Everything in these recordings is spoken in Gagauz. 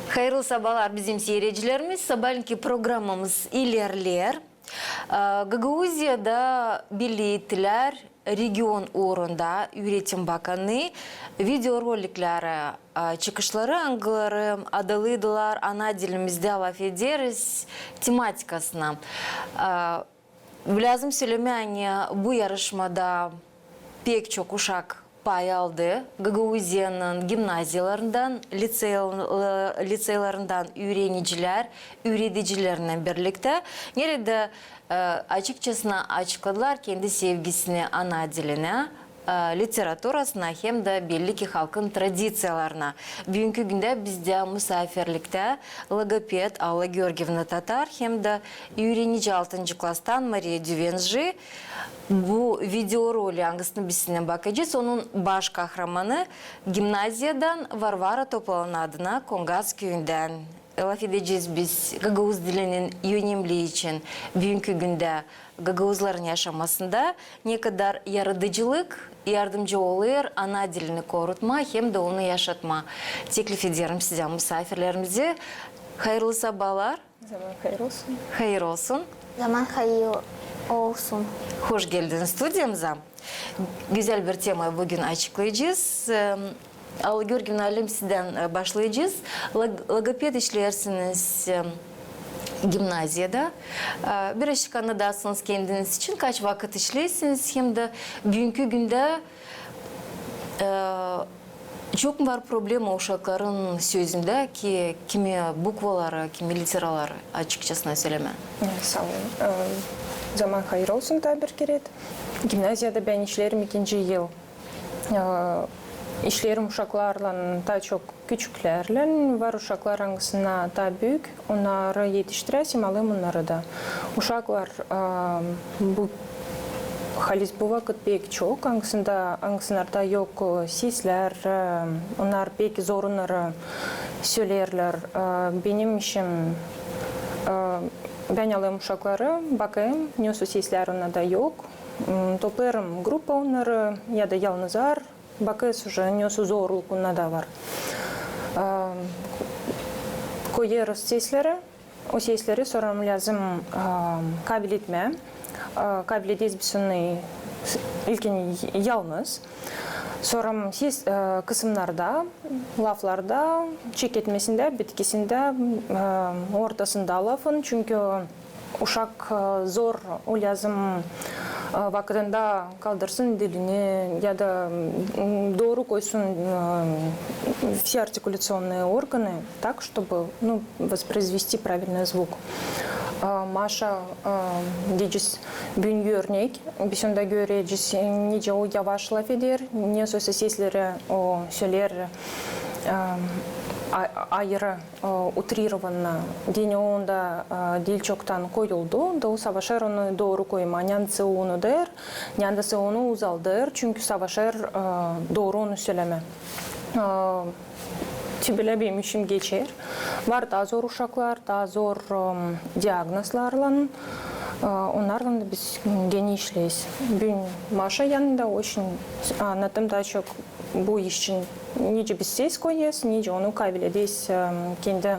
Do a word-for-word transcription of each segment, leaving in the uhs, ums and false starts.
Hayırlı sabaalar, bizim siredicilerimiz. Sabaalenki programamız ilerleer. E, Gagauziyada belli ettilär region uurunda üüretim bakanı videorolikleri, e, çıkışları, angıları adalıydılar "Ana dilimizdä lafederiz" tematikasına. E, Lääzım sölemää, ani bu yarışmada pek çok uşak pay aldı. Gagauziyanın gimnaziyalarından, licey-, liceylarından üürenicilär, üüredicilerlän birliktä, neredä, e, açıkçasına açıkladılar kendi sevgisini ana dilinä, e, literaturasına hem dä belli ki halkın tradiţiyalarına. Büünkü gündä bizdä musaafirliktä logoped Alla Georgievna Tatar hem dä üürenici altıncı klastan Mariya Düvenji. Bu videoroli, angısını biz sinnän bakacez, onun baş kahramanı gimnaziyadan Varvara Topalanın adına Kongaz küüyündän. Lafedecez biz gagauz dilinin önemlii için büünkü gündä gagauzların yaşamasında, ne kadar yaradıcılık yardımcı olêr ana dilini korutmaa hem dä onu yaşatmaa. Teklif ederim sizä musaafirlerimizi. Hayırlı sabaalar. Zaman hayır olsun. Hayır olsun. Zaman hayır olsun. Hoş geldiniz studiyamıza. Gözäl bir temayı büün açıklayacez. Em, Alla Georgievna, alim sizdän, e, başlayacez. Log-, logoped işleersiniz, em, gimnaziyada. E, birazcık annadasınız kendiniz için, kaç vakıt işleersiniz, hem dä büünkü gündä, e, çok mu var problema uşakların sözündä ki, kimi bukvaları, kimi literaları açıkçasına sölemää? E, saa olun. E, zaman hayır olsun taa bir kerä. Gimnaziyada bän işleerim ikinci yıl. E, işleerim uşaklarlan, taa çok küçüklärlän. Var uşaklar, angısına taa büük, onnarı etiştiräsem, alêrım onnarı da. Uşaklar, e, bu, halis bu vakıt pek çok, angısında, angısınarda yok, e, seslär, e, onnar pek zor onnarı söleerlär. E, benim işim, e, bän alêrım uşakları, bakêrım, nesoy seslär onnarda yok. M, toplêêrım grupa onnarı ya da yalnızar, bakêrız uje, nesoy zorluk onnarda var. Am, koyêrız sesleri, o sesleri sora lääzım, am, kabeletmää. A, kabelederiz biz onu ilkin yalnız. Sora ses, e, kısımnarda, laflarda, çeketmesindä, bitkisindä, e, ortasında lafın, çünkü uşak, e, zor, o lääzım, e, vakıdında kaldırsın dilini ya da, m, dooru koysun, e, все артикуляционные органы так, чтобы, ну, воспроизвести правильный звук. E, Maşa, e, deyecez, büün örnek, biz onda görecez, nicä o yavaş lafeder, nesoy sesleri o söleer, e, a-, ayırı, e, утрированно, deyni onda, e, diil çoktan koyuldu, da o savaşêr onu dooru koymaa. Nända onu deer, nända onu uzaldêr, çünkü savaşêr, e, dooru onu sölemää. E, te bölä benim işim geçer. Var taa zor uşaklar, taa zor, e, diagnozlarlan, e, onnarlan da biz genä işleeriz. Büün Maşa yanında, o için annattım taa çok bu iş için, nicä biz ses koyêrız, nicä onu kabelederiz, e, kendi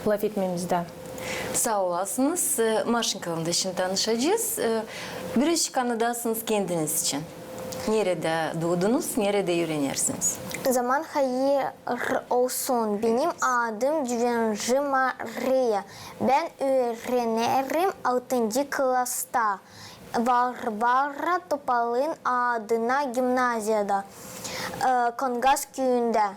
lafetmeemizdä. Saa olasınız. E, Maşenkalan da şindi tanışacez. E, birazcık annadasınız kendiniz için. Neredä duudunuz, neredä üürenersiniz? Zaman hayır olsun. Benim adım Düvenji Mariya. Bän üürenerim altıncı klasta Varvara Topalın adına gimnaziyada, e, Kongaz küüyündä.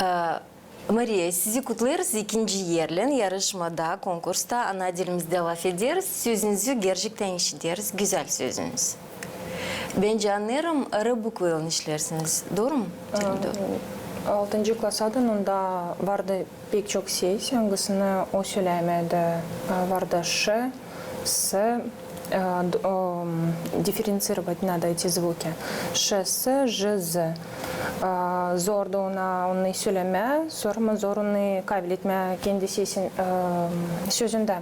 E, Mariya, sizi kutlêêrız ikinci erlän yarışmada, konkursta "Ana dilimizdä lafederiz". Sözünüzü gerçektän işideriz, gözäl sözünüz. Bän annêêrım, R bukvaylan işleersiniz, dooru mu? Aa, dooru. Altıncı klasadan onda vardı pek çok ses, angısını o sölämedi. Vardı ş, s, e, d-, o, дифференцировать надо эти звуки. Ş, s, j, z. E, zordu ona onu sölämää, sora zor onu kabeletmää kendi sesin, e, sözündä.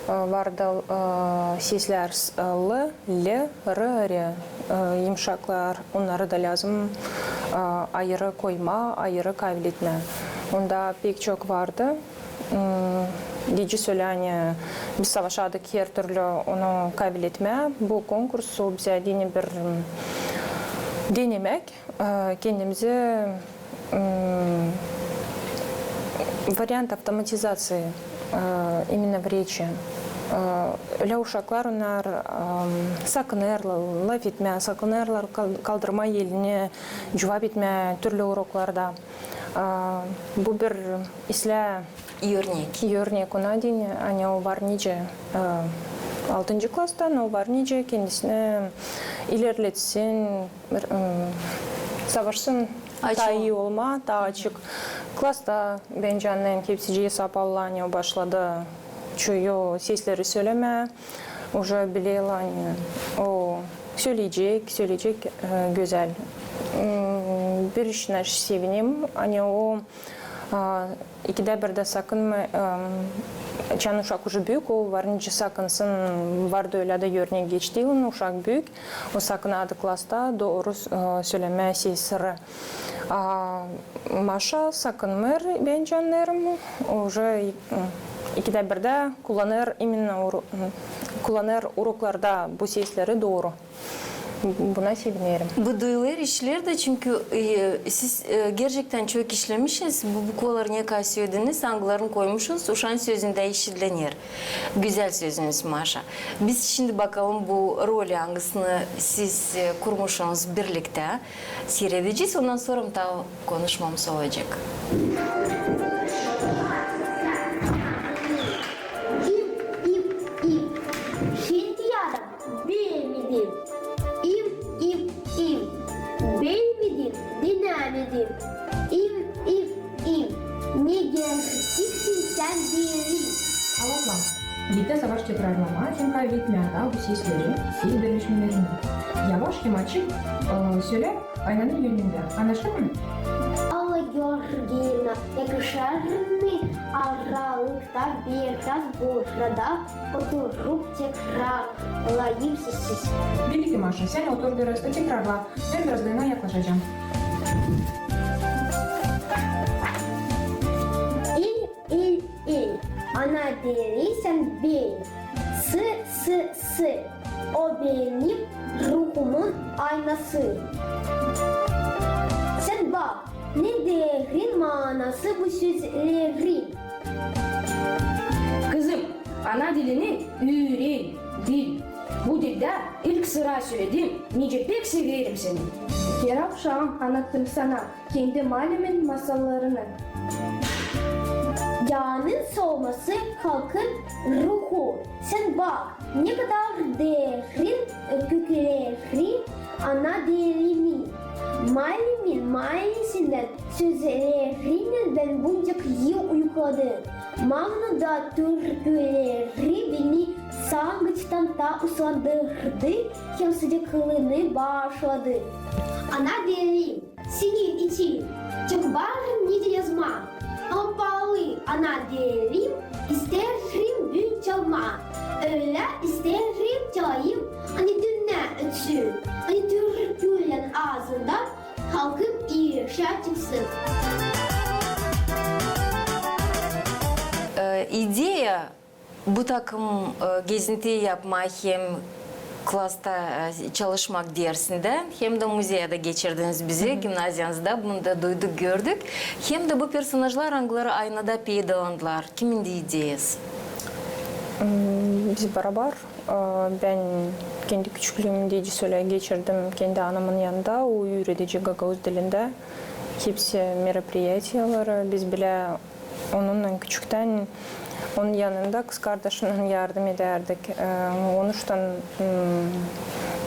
E, vardı, e, seslär s-, l, l, r, r, e, yımşaklar, onnarı da lääzım, e, ayırı koymaa, ayırı kabeletmää. Onda pek çok vardı. Hmm, deyecäm, ani biz savaşardık hertürlü onu kabul etmää. Bu konkurs o bizä deyni bir, hmm, denemäk, e, kendimizi, hmm, variant avtomatizaţiya, e, imenno в речи. E, ölä uşaklar, onnar, e, sakınêrlar lafetmää, sakınêrlar kal-, kaldırmaa elini, cuvap etmää türlü uroklarda. A, bu bir islää örnek. Örnek ona deyni, ani o var nicä, a, altıncı klasta, no var nicä kendisinä ilerletsin, bir, ım, savaşsın, açık, taa ii olmaa, taa açık. Klasta, bencä, annadım, hepsicii sapallanı, o başladı çoyu sesleri sölemää. Uje bileler, ani o söleyecek, söleyecek, e, gözäl. M, bir işinä sevinerim, ani o, a, ikidä birdä sakınmêêr, e, açan uşak uje büük, o var nicä sakınsın, vardı ölä dä örnek geçti yılın, uşak büük, o sakınadı klasta dooru, e, sölemää sesleri. A Maşa sakınmêêr, bencä annêêrım, uje, e, ikidä birdä kullanêr imenno uru-, e, kullanêr uroklarda bu sesleri dooru. Buna sevinerim. Bu duyulêr işlerdä, çünkü, e, siz, e, gerçektän çok işlemişsiniz, bu bukvaları ne kadar sölediiniz, angılarını koymuşsunuz, uşaan sözündä işidilenär. Gözäl sözünüz, Maşa. Biz şindi bakalım bu rolä, angısını siz, e, kurmuşsunuz birliktä. Siiredecez, ondan sora taa konuşmamız olacek. İm, im, im. Şindi yadım, beemedim. İm, im, im. Beemedim, dinämedim. İm, im, im. Ne gerçeksin sän deerim. Alatlan. Dikkät savaş tekrarlamaa hem kaybetmää taa bu sesleri, ses birleşmelerini. Yavaş hem açık, e, sölä aynanın önündä. Annaştık mı? Alla Georgievna, yakışêr mı aralıkta biraz boşrada oturup tekrarlayım sessiz? Belliki, Maşa, sän otur biraz da tekrarla. Bän birazdan yaklaşacam. İl, il, il. Ana deerim sän bän. Sı, sı, sı. O benim ruhumun aynası. Sän bak, ne derin manası bu sözlerin. Kızım, ana dilini üüren, bil. Bu dildä ilk sıra söledim, nicä pek severim seni. Herä uşaam, annattım sana kendi maalimin masallarını. Canın solması halkın ruhu. Sän bak, ne kadar derin kökleri ana dilimin. Maalimin maalisindän sözlerinnän bän buncak yıl uykladım. Mahnada türküleri beni sangıçtan taa uslandırdı hem sıcaklığını baaşladı. Ana dilim, senin için çok var nicä yazmaa. Ama paalı ana dilim, isteerim büük çalmaa. Ölä isteerim çalayım, ani dünnä ötsün, ani türkülän aazından halkım işä çıksın. E, ideya bu takım, e, gezinti yapmaa hem klasta, e, çalışmak dersindän, hem dä muzeyä dä geçirdiniz bizi, gimnaziyanızda, bunu da duyduk, gördük. Hem dä bu personajlar, angıları aynada peydalandılar, kimin ideyası? M, biz barabar. E, bän kendi küçüklüümü dä, deyecäm, ölä geçirdim kendi anamın yanında. O üüredecä gagauz dilindä hepsi meropriyatiyaları. Biz bilä onunnan küçüktän, onun yanında kızkardaşımnan yardım edärdik. E, onuştan, m,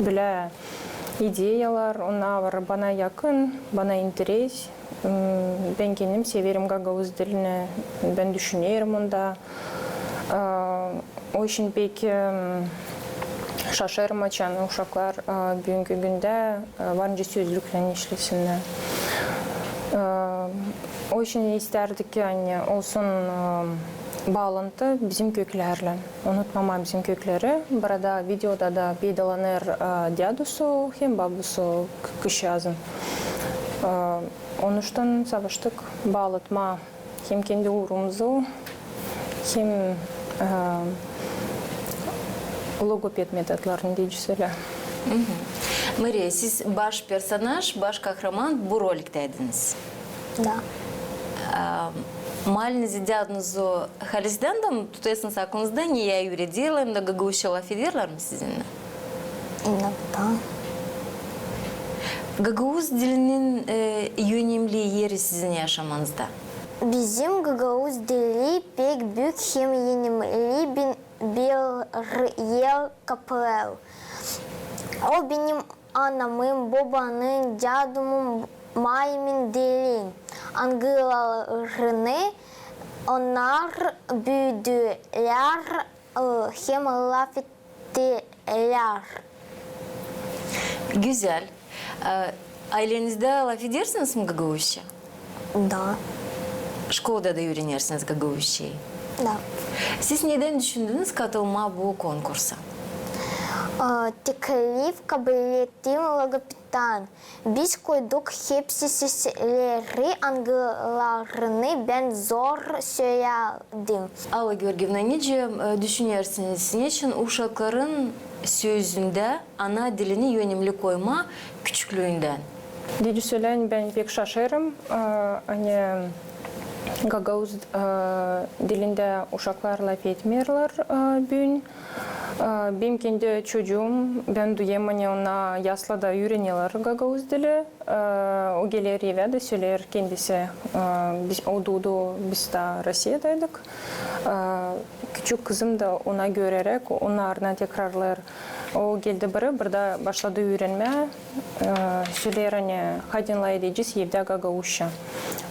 bilä ideyalar, onnar bana yakın, bana interes. M, bän kendim severim gagauz dilini, bän düşünerim onda. E, o için pek, m, şaşêrım, açan uşaklar, e, büünkü gündä, e, var nicä sözlüklän işlesinnär. E, o için istärdik, ani olsun, e, baalantı bizim köklärlän. Unutmamaa bizim kökleri. Burada videoda da peydalanêr, e, dädusu hem babusu k-, kızçaazın. E, Onuştan savaştık baalatmaa hem kendi uurumuzu, hem, e, logoped metodlarını, deyecez ölä. Mariya, siz baş personaj, baş kahraman bu roliktediniz. Da. E, maalinizi, dädunuzu halizdän dä mi tutêrsınız aklınızda, ne üüredilär hem dä gagauzça lafederlär mi sizinnän? İnogda. Gagauz dilinin, e, önemli eri sizin yaşamanızda? Bizim gagauz dili pek büük hem önemli bir, bir yer kaplêêr. O benim anamın, bobanın, dädumun, maimin dili, angılarını onnar büüdülär, e, hem lafettiler. Gözäl. E, aylenizdä lafedersiniz mi gagauzça? Da. Şkolada da üürenersiniz gagauzçayı? Da. Siz nedän düşündünüz katılmaa bu konkursa? E, teklif kablettim logopedtan. Biz koyduk hepsi sesleri, angılarını bän zor sölärdim. Alla Georgievna, nicä, e, düşünersiniz, neçin uşakların sözündä ana dilini önemli koymaa küçüklüündän? Deyecez ölä, ani bän pek şaşêrım, e, ani gagauz, e, dilindä uşaklar lafetmeerlär, e, büün. E, benim kendi çocuum, bän duyêrım, ani ona yaslada üürenerlär gagauz dili. E, o geler evä dä söleer kendisi. E, biz, o duudu, biz dä Rossiyadaydık. E, küçük kızım da ona göreräk, onun ardına tekrarlêêr. O geldi burayı, burada başladı üürenmää. E, söleer, ani haydin lafedecez evdä gagauzça.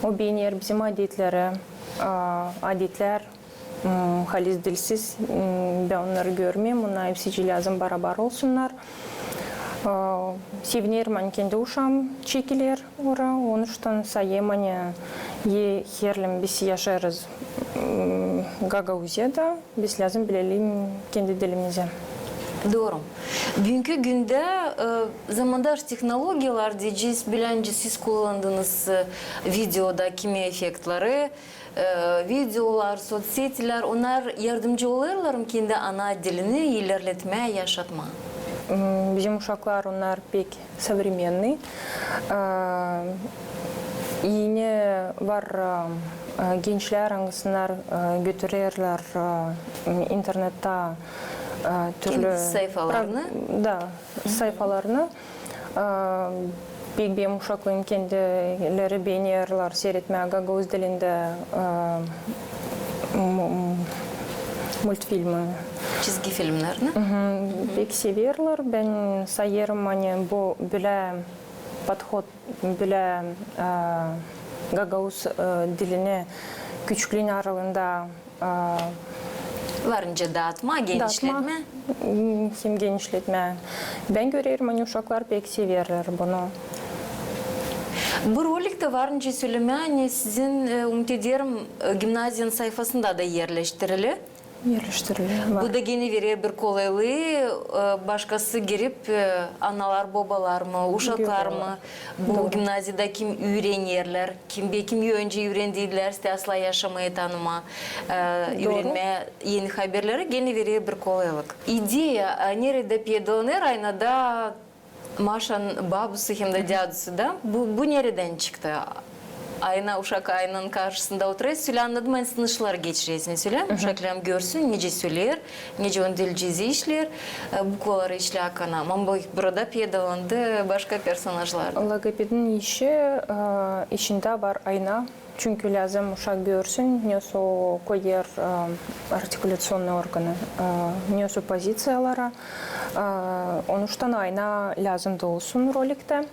O beener bizim adetleri, e, adetlär, m, halis dilsiz, m, bän onnarı görmeerim, onnar hepsicii lääzım barabar olsunnar. E, sevinerim, ani kendi uşaam çekiler ora, onuştan sayêrım, ani e, herliim biz yaşêêrız, m, Gagauziyada, biz lääzım bilelim kendi dilimizi. Dooru. Büünkü gündä, e, zamanda tehnologiyalar deyecez, bilä nicä siz kullandınız, e, videoda kimi efektleri, e, videolar, sotsettilär, onnar yardımcı olêrlar mı kendi ana dilini ilerletmää, yaşatmaa? M, bizim uşaklar, onnar pek современный. E, eni var, e, gençlär, angısınnar, e, götürerlär, e, internettä, e, türlü kendi sayfalarını? Pro-, da, sayfalarını. E, pek benim uşaklarım kendileri beenerlär siiretmää gagauz dilindä, e, m-, m-, multfilmi. Çizgi filmlerini? Pek severlär. Bän sayêrım, ani bu bölä подход, bölä, e, gagauz, e, dilini küçüklüün aralıında, e, var nicä daatmaa, genişletmää. M, hem genişletmää. Bän görerim, ani uşaklar pek severlär bunu. Bu roliktä var nicä sölemää, ani sizin, e, umut ederim, e, gimnaziyanın sayfasında da erleştirili. Erleştirili. Bu da genä verer bir kolaylıı, e, başkası girip, e, analar, bobalar mı, uşaklar mı, bu gimnaziyada kim üürenerlär, kim, bekim öncä üürendiydilär, isteerlär yaşamaa, tanımaa, e, üürenmää eni haberleri, genä verer bir kolaylık. İdeya, e, neredä peydalanêr, aynada Maşanın babusu hem dä dädusu da. Bu, bu neredän çıktı? Ayna, uşak aynanın karşısında oturêr, sölä annadım, ani sınışlar geçirersiniz, sölä uşaklar görsün, nicä söleer, nicä onun dilcezi işleer, e, bu koları işlää kanal. Ama bu, burada peydalandı başka personajlardan. Logopedin işi, e, işindä var ayna. Çünkü lääzım uşak görsün, nesoy o koyêr, e, artikulyaţionnıy organı, e, nesoy poziţiyaları. E, onuştan ayna lääzım da olsun roliktä.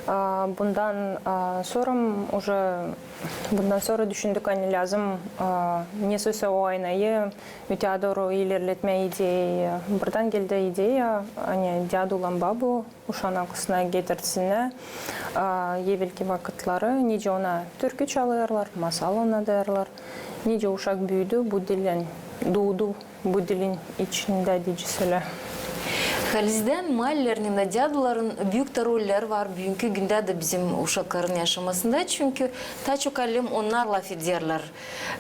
E, bundan, e, sora, уже, bundan sora düşündük, ani lääzım, e, nesoysa o aynayı öteyä dooru ilerletmää ideyayı. Buradan geldi ideya, ani dädu olan babu uşaan aklısına getirsin, e, evelki vakıtları, nicä ona türkü çalêrlar, masal annadêrlar, nicä uşak büüdü bu dillän, duudu bu dilin içindä, deyecez ölä. Halizdän maalelerinin dä däduların büük dä rolleri var büünkü gündä dä bizim uşakların yaşamasında, çünkü taa çok alem onnar lafederlär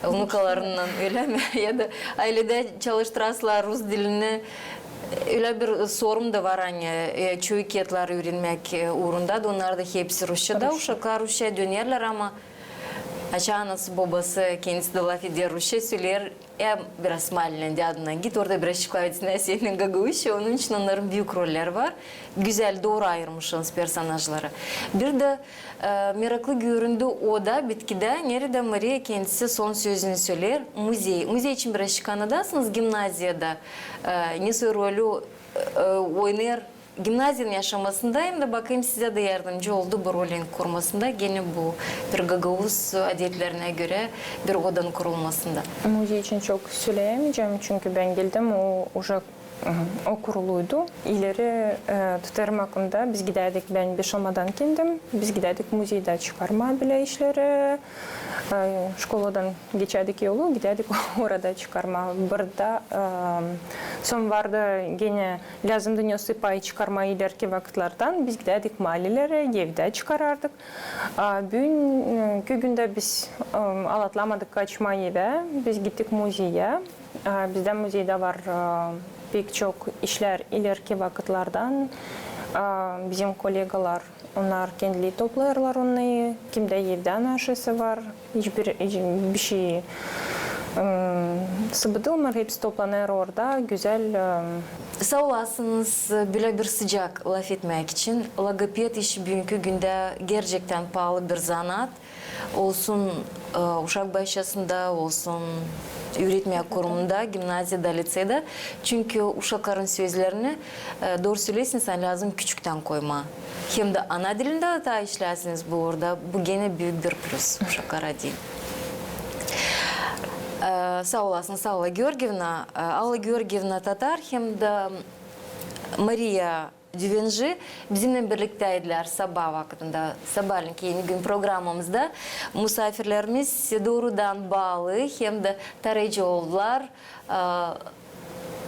unukalarınnan, ölä mi? Ya da ayledä çalıştırasılar rus dilini. Ölä bir sorum da var, ani, e, çoyu kiyatları üürenmäk, e, uurunda da, onnar da hepsi rusçada, uşaklar rusçaya dönerlär, ama açan anası-bobası, kendisi dä lafeder rusça, söleer, e, biraz maalenen dädunnan git, orada birazçık lafetsinär seninnän gagauzça, onun için onnarın büük rolleri var. Gözäl, dooru ayırmışsınız personajları. Bir dä, e, meraklı göründü o da bitkidä, neredä Mariya kendisi son sözünü söleer, muzey. Muzey için birazçık annadasınız, gimnaziyada, e, ne soy rolü, e, oynêêr gimnaziyanın yaşamasında, hem dä bakayım sizä dä yardımcı oldu bu rolün kurmasında, genä bu bir gagauz adetlerinä görä bir odanın kurulmasında. Muzey için çok söleyämeyecäm, çünkü bän geldim, o uje, o kuruluydu. İleri, e, tutêrım aklımda, biz gidärdik, bän Beşamadan kendim, biz gidärdik muzeydä çıkarmaa bilä işleri, e, şkoladan geçärdik yolu, gidärdik orada çıkarmaa. Bir dä, e, sora vardı genä lääzımdı nesoy pay çıkarmaa ilerki vakıtlardan. Biz gidärdik maalelerä, evdä çıkarardık. A büünkü gündä biz, e, alatlamadık kaçmaa evä, biz gittik muzeyä. A bizdä muzeydä var, e, pek çok işlär ilerki vakıtlardan. A bizim kolegalar, onnar kendileri toplêêrlar onnarı, kimdä evdä naşası var, hiç bir, hiç bir şey, ım, sıbıdı, onnar hepsi toplanêr orada, gözäl, ım. Saa olasınız bölä bir sıcak lafetmäk için. Logoped işi büünkü gündä gerçektän paalı bir zanaat. Olsun, e, uşak başçasında, olsun üüretmää kurumunda, gimnaziyada, liţeyda. Çünkü uşakların sözlerini, e, dooru söleersiniz, ani lääzım küçüktän koymaa. Hem dä ana dilindä dä taa işlärsiniz bu uurda, bu genä büük bir plüs uşaklara deyni. E, saa olasın, Alla Georgievna, e, Alla Georgievna Tatar hem dä Mariya Düvenci bizimnän birliktäydilär sabaa vakıdında, sabaalänki Eni gün programamızda. Musaafirlerimiz doorudan baalı hem dä tarayıcı oldular, e,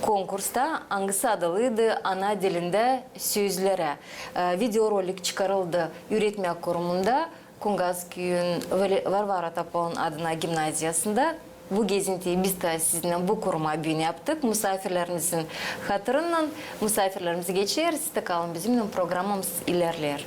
konkursta, angısı adalıydı "Ana dilindä sözlerä". E, videorolik çıkarıldı üüretmää kurumunda, Kungaz küüyün Vale-, Varvara Topalın adına gimnaziyasında. Bu gezintiyi biz dä sizinnän bu kuruma büün yaptık. Musaafirlerimizin hatırınnan musaafirlerimizi geçeriz. Siz dä kalın bizimnän, programamız ilerleer.